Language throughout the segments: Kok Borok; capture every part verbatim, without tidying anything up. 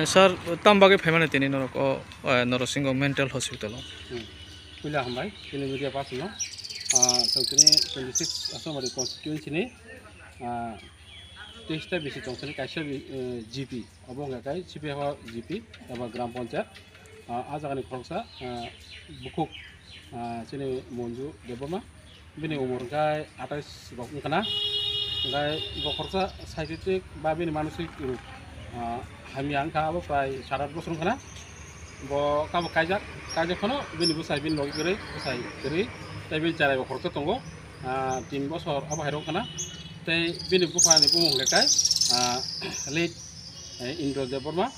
Sir, tam bagwi phaimani tini norok o, eh, Norosingho Mental Hospital o? Hmm. Puila hambai, tini media pass no. Ah, chwng tini twenty six Asomari constituency ni, ah, teis ta bisi tong sini kaisa bi-, eh, G P, obo wngkha kai C P F G P eba Gram Panchayat. Ah, a jagani khoroksa, ah, bukhuk, ah, chini Monju Debbarma. Bini umor hwnkhe atais rok wngkha na, hwnkhe bo khoroksa psychiatric ba bini manosik rok, ah, hamya wngkha, abo prai sat at bosor wngkha na. Bo kabo kaijak, kaijak phano bini bwsai bini logi kwrwi, bwsai kwrwi, tei bini cherai bo khoroksa tongo, ah, tin bosor abo hai rok wngkha na. Tei bini buphani bumung hwnkhe kai, ah, late, eh, Indra Debbarma,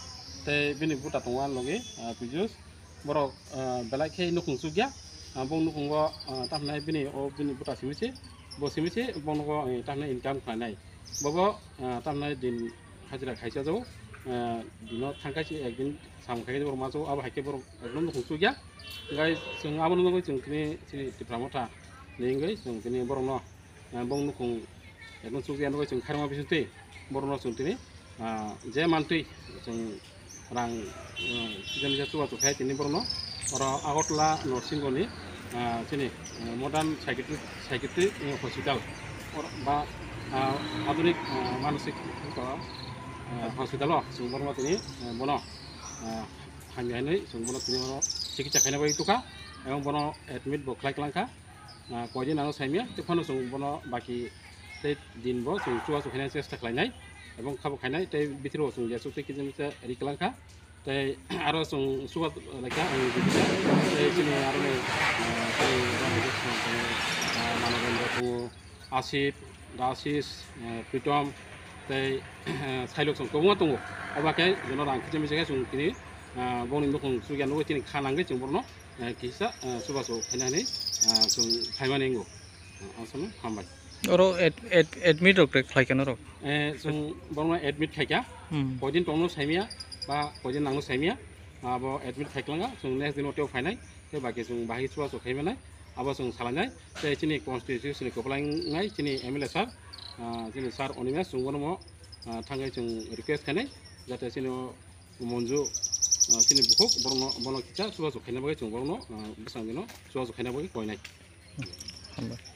tei bini buta tongo ani logi, ah, Pijus. Borok, ah, belai khe nukhung chukya. Ah, bong nukhungo, ah, tamhinai bini, o bini buta simi se, bo simi se bongnogo, eh, tamhinai income khlainai. Bobo, ah, tamhinai din hajira khaisa jago, ah, dino thangkai se ekdin samung khaikhe borok ma jago, abo hai khe borok ekdom nukhung chukya. Hwnkhe chwng abono nugwi chwng tini chini Tipra Motha ni wngwi chwng tini borokno, ah, bong nukhung ekdom chukya nugwi chwng khairokma bisingtwi borokno chwng tini, ah, je mantwi chwng rang, ah, kisa misa chubachu khai tini borokno oro Agartala Norsinghoni, ah, chini, ah, modern psychiatric, psychiatric, eh, hospital or ba, ah, adhunik, ah, manosik, ah, hospital o chwng borokno tini, eh, bono, ah, hamya hinwi chwng bono tini oro chikitsa khaina bagwi tukha, ebong bono admit bo khlai klangkha. Ah, koidin ano saimya, tei phano chwng bono baki tei din bo chwng chubachu khaina chesta khlainai, ebong khabo khainai, tei bithiro chwng jesuk tei kisa misa ri kwlangkha, tei aro chwng chuba laikha, ang tei chini aroni, ah, tei, ah, Manobendra tongo, Asif, Dasis, ah, Pritom, tei, ah, Sailok chwng kwbangma tongo, abo khe jono rang kisa misa khe chwng tini, ah, bongni nukhung chukya nugwi tini kha nangwi chwng borokno, eh, kisa, eh, chubachu khaina hinwi, eh, chwng phaimani wngo. Eh, aswkno hambai. Oro ad-, ad-, admit rok khlai kha norok? Eh, chwng borokno admit khaikha. Hmm. Koidin tongno saimya ba koidin nangno saimya, abo admit khaiklanga, chwng next dino tei phainai, tei baki chwng bahai chubachu khaimanai, abo chwng salainai, tei chini constituency ni kwplai wngnai chini M L A sir, ah, chini sir Animesh, chwng bono mo, ah, thangwi chwng request khainai, jate chini o Monju, ah, chini bukhuk, borokno, bono kisa chubachu khaina bagwi chwng borokno, ah, bwskango chubachu khaina bagwi koinai. Hambai.